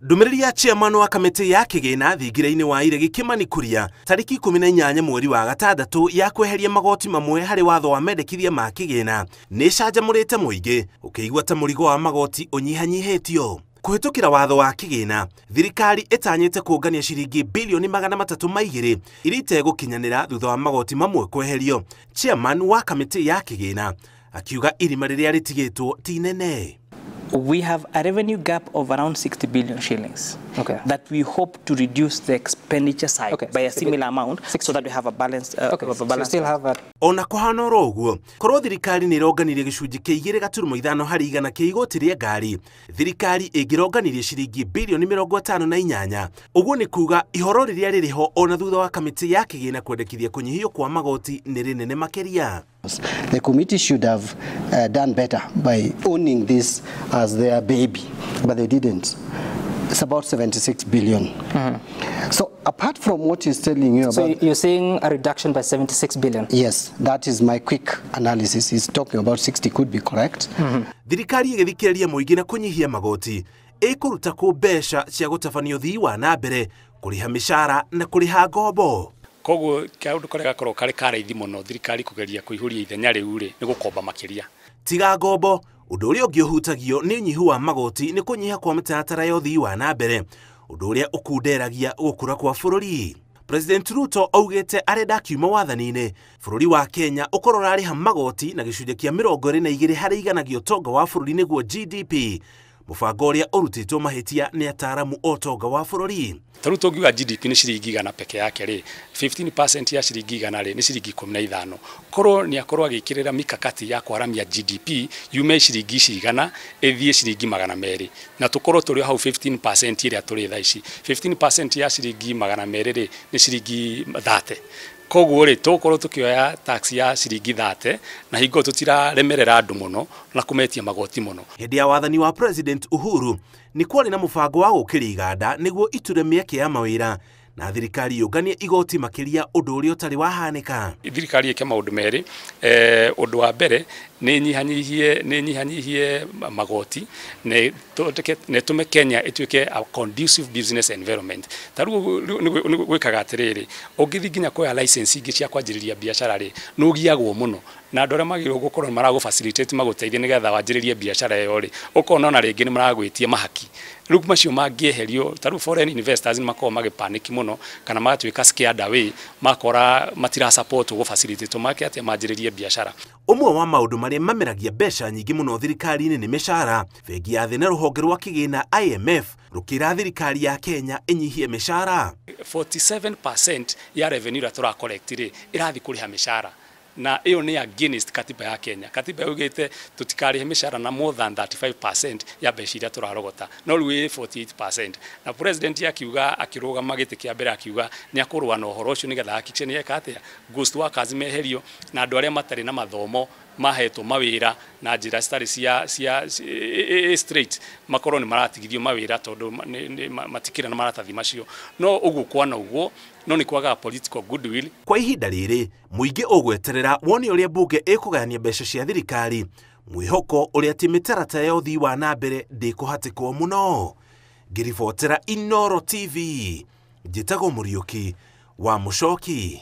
Ndũmĩrĩri ya chairman wa kamĩtĩ ya kĩgĩna thingira-inĩ wa iregi Kimani Kuria tarĩki 18 mweri wa gatandatũ ya kweheria magoti mamwe harĩ watho wa mendekithia ma kĩgĩna nĩ ĩcanjamũrĩte mũingĩ ũkĩigua ta mũrigo wa magoti ũnyihanyihĩtio. Kũhĩtũkĩra watho wa kĩgĩna, thirikari ĩtanyĩte kũngania ciringi bilioni 302 iria itegũkinyanĩra thutha wa magoti mamwe kweherio. Chairman wa kamĩtĩ ya kĩgĩna akiuga irima rĩrĩa rĩtigĩtwo ti inene. We have a revenue gap of around 60 billion shillings. Okay. That we hope to reduce the expenditure side by a similar amount so that we have a balanced So still have a Ona kuhana oro ũguo, korwo thirikari nĩ ĩronganirie gĩcunjĩ kĩa 2.5 harĩ igana kĩa igoti rĩa ngari, thirikari ĩngĩronganirie ciringi bilioni 58. Ũguo nĩ kuga ihoro rĩrĩa rĩrĩ ho ona thutha wa kamĩtĩ ya kĩgĩna kwendekithia kũnyihio kwa magoti nĩ rĩnene makĩria. The committee should have done better by owning this as their baby, but they didn't. It's about 76 billion. So apart from what he's telling you about... So you're saying a reduction by 76 billion? Yes, that is my quick analysis. He's talking about 60 could be correct. Thirikari ĩgĩthikĩrĩria mũingĩ na kũnyihia magoti, ĩkũruta kũ mbeca cia gũtabania ũthii wa na mbere, kũrĩha mĩcara na kũrĩha ngombo. Koguo kaũndũ karĩa gakoragwo karĩ ka raithi mũno thirikari kũgeria kũihũria ithenya rĩu rĩ nĩ gũkomba makĩria. Tiga ngombo, ũndũ ũrĩa ũngĩ ũhutagio nĩ ũnyihu wa magoti nĩ kũnyiha kwa mĩtaratara ya ũthii wa na mbere, ũndũ ũrĩa ũkunderagia gũkũra kwa bũrũri. President Ruto augĩte arenda akiuma wathani-inĩ bũrũri wa Kenya ũkorwo ũrarĩha magoti na gĩcunjĩ kĩa 22 harĩ igana gĩa ũtonga wa bũrũri nĩguo GDP, mũbango ũrĩa ũrutĩtwo mahĩtia nĩ ataaramu a ũtonga wa bũrũri. Ta rĩu tũngiuga GDP nĩ ciringi 100 peke yake rĩ, 15% ya ciringi 100 rĩ nĩ ciringi 15. Korwo nĩ akorwo agĩkĩrĩra mikakati ya kwaramia GDP yume ciringi 100 ĩthiĩ ciringi 200, na tũkorwo tũrĩ hau 15% ĩrĩa tũrĩ thaa ici. 15% ya ciringi 200 rĩ nĩ ciringi 30. Koguo rĩ tũgũkorwo tũkĩoya tax ya ciringi 30 na hingo tũtiraremerera andũ mũno na kũmetia magoti mũno. Hĩndĩ ya wathani wa President Uhuru nĩ kwarĩ na mũbango wa gũkĩria iganda nĩguo iture mĩeke ya mawĩra na thirikari yũnganie igoti makĩria, ũndũ ũrĩa ũtarĩ wahanĩka. Thirikari ĩke maũndũ merĩ. Ũndũ wa mbere nĩ nyihanyihie magoti, nĩ tũme Kenya ĩtuĩke a conducive business environment. Ta rĩu gwĩkaga atĩrĩrĩ, ũngĩthiĩ nginya kuoya license ingĩ cia kwanjĩrĩria biacara rĩ, nĩ ũgiagwo mũno na andũ arĩa magĩrĩirwo gũkorwo maragũ facilitate magũteithie nĩgetha wanjĩrĩrie biacara ĩyo rĩ, ũkona ona rĩngĩ nĩ maragwĩtia mahaki. Rĩu macio mangĩeherio, ta rĩu foreign investors nĩ makoragwo magĩpanic mũno kana magatuĩka scared away, makora matira support gũ facilitate make atĩa manjĩrĩrie biacara. Ũmwe wa maũndũ marĩa mameragia mbeca nyingĩ mũno thirikari-inĩ nĩ mĩcara. Bengi ya Thĩ na rũhonge rwa kĩgĩna IMF rũkĩra thirikari ya Kenya ĩnyihie mĩcara. 47% ya revenue ĩrĩa tũra collect rĩ ĩrathiĩ kũrĩha mĩcara, na ĩyo nĩ against katiba ya Kenya. Katiba yugĩte tũtikarĩhe mĩcara na more than 35% ya mbeca iria tũrarogota, no rĩu ĩ 48%. Na president akiuga, akĩrũgama gĩtĩ kĩa mbere akiuga nĩ akũrũa na ũhoro ũcio nĩgetha hakikishe nĩ eka atĩa ghost workers meherio na andũ arĩa matarĩ na mathomo mahetwo mawĩra na njĩra citarĩ cia straight makorwo nĩ maratigithio mawĩra tondũ matikĩrĩ na maratathi macio. No ũguo kwana ũguo no nĩ kwagaga political goodwill. Kwa ihinda rĩrĩ mũingĩ ũgweterera wone ũrĩa mbunge ĩkũgayania mbeca cia thirikari, mwĩhoko ũrĩa atĩ mĩtaratara ya ũthii wa na mbere ndĩkũhatĩkwo mũno. Ngĩribotera Inooro TV, njĩtagwo Mũriũki wa Mũcoki.